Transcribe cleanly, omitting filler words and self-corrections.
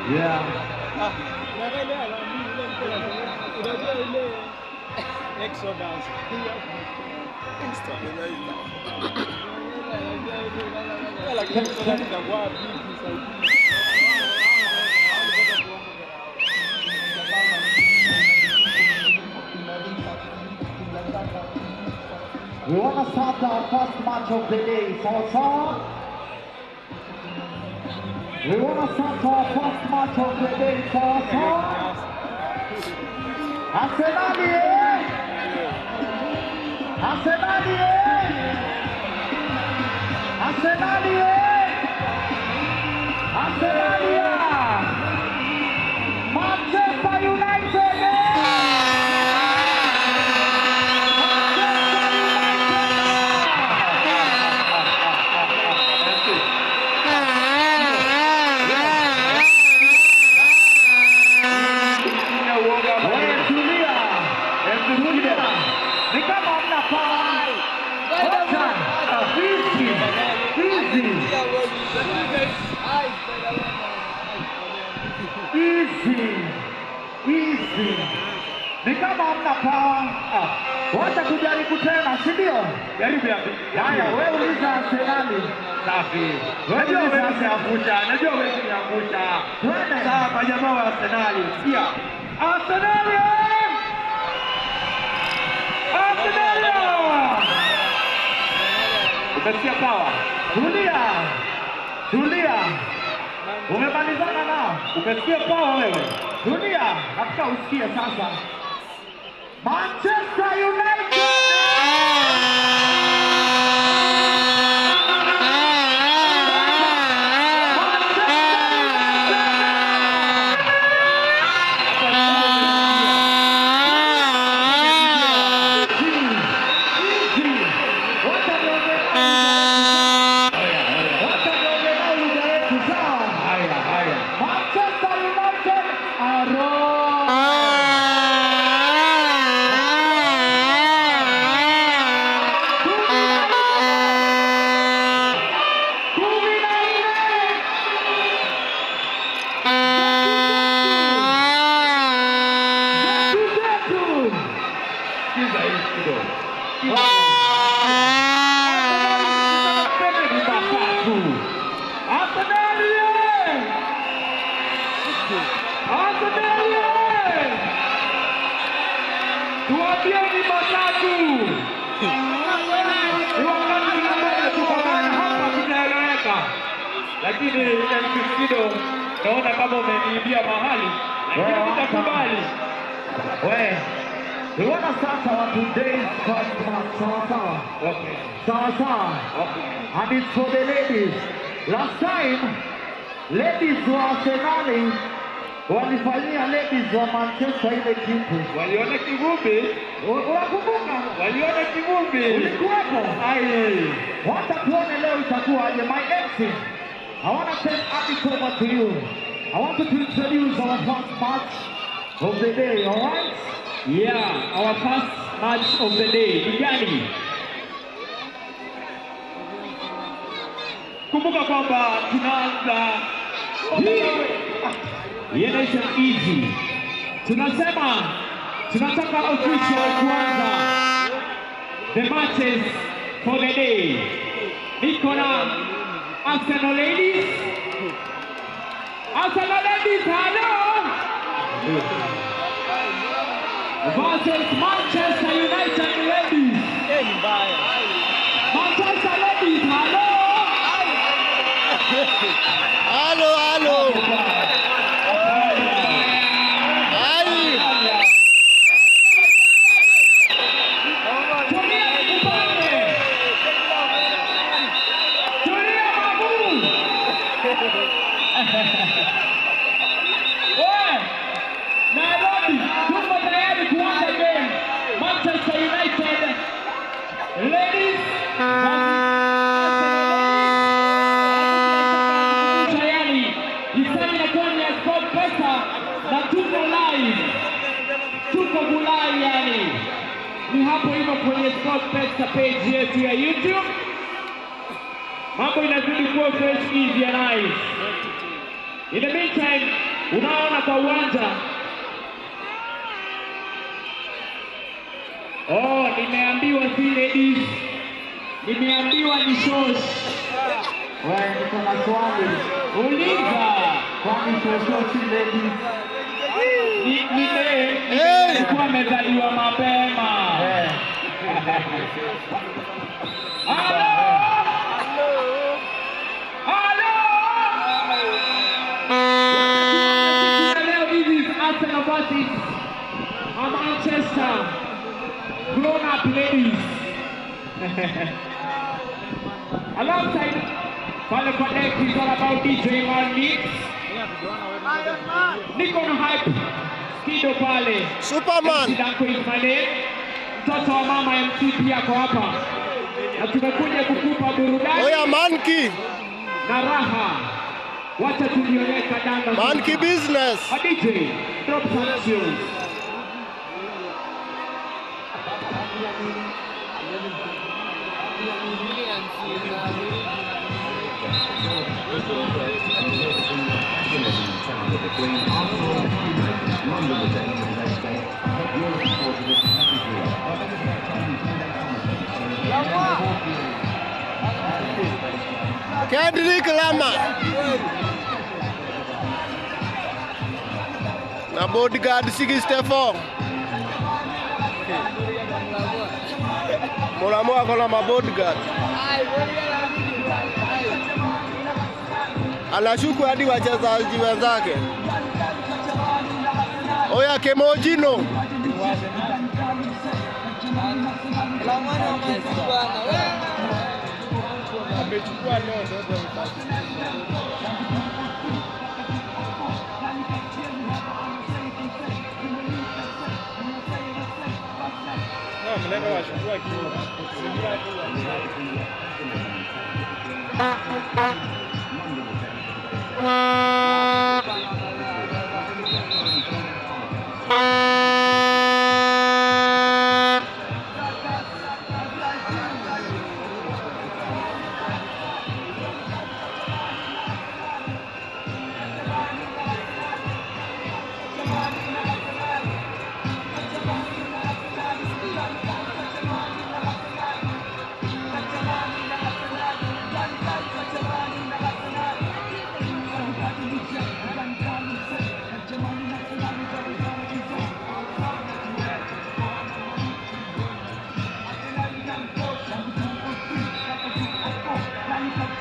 Yeah. We want to start our first match of the day. Sawa sawa. We want to start our first match of the day. Sawa sawa. Arsenali, eh? Arsenali, eh? Arsenali, eh? Arsenali, ah! Manchester United, eh? Manchester United! Wewe tulia. Tulia. Ni kama hamna power. Wacha. Easy. Easy. Easy. Easy. Ni kama hamna power. Wacha kujaribu tena, si ndio? Jaribu ya pili. Haya, wewe uliza Arsenali. Safi. Wewe Najua uliza huwezi niangusha. Najua huwezi niangusha. Twende. Sawa, majamaa wa Arsenali. Sikia. Arsenali! Arsenali! Umesikia power? Tulia. Tulia. Umemalizana nao. Umesikia power wewe? Tulia. Nataka usikie sasa. Manchester United! Manchester United! Easy. Wacha niongee nao. Wacha niongee nao lugha yetu, sawa? Haya, haya. Manchester United aro. 14. Zetu zetu. Sikiza hii kidogo. Mbele ni matatu. Arsenali! Arsenali! Tuambie ni matatu. Ni wakati tunafanya tupambane hapa tunaeleweka. Lakini MC Skido, naona kama umeniibia mahali, lakini Wewe, nitakubali. We, we wanna start our today's first match. Sawa sawa. Okay. Sawa sawa. Okay. And it's for the ladies. Last time, ladies wa Arsenali walifanyia ladies wa Manchester ile kitu. Waliona kivumbi, Unakumbuka? Waliona kivumbi. Ulikuwepo? Ai. Wacha tuone leo itakuwaje. My MC, I want to send Abby over to you. I want you to introduce our first match of the day, all right? Yeah, our first match of the day ni gani? Kumbuka kwamba tunaanza Hii inaitwa easy. Tunasema tunataka official kuanza the matches for the day. Niko na Arsenal ladies. Arsenal ladies, hello. Versus Manchester United ladies. Manchester ladies, hello. Halo, halo. Ai. Tulia nikupande. Tulia babu. We, Nairobi tuko tayari kuanza game. Manchester United ladies versus Arsenal ladies. Tayari hisani inakuwa ni ya Sport Pesa na tuko live, tuko bulai yani ni hapo hivyo kwenye Sport Pesa page yetu ya YouTube. Mambo inazidi kuwa fresh, easy and nice. In the meantime, unaona kwa uwanja. Oh, nimeambiwa si ladies, nimeambiwa ni shosh. Wewe, niko na swali. Uliza. Kwani shosho si ladies? Ni dem, Hey! alikuwa amezaliwa mapema. Eh. Halo! Halo! Leo this is Arsenal versus Manchester grown up ladies. Alongside pale kwa deck is all about DJ Man Mix. Niko na hype Skido pale. Superman. MC Danko is my name. Mtoto wa mama MC pia ako hapa. Na tumekuja kukupa burudani Oya monkey. Na raha. Wacha tulionee kandanda. Monkey business. A DJ, drop some tunes. Kendrick Lamar. Na bodyguard 64. Mulamu ako na mabodyguard. Anashuku hadi wachezaji wenzake. Oya Kemojino. Amechukua leo ndio. No, mleta wachukua kitu. Singia tu.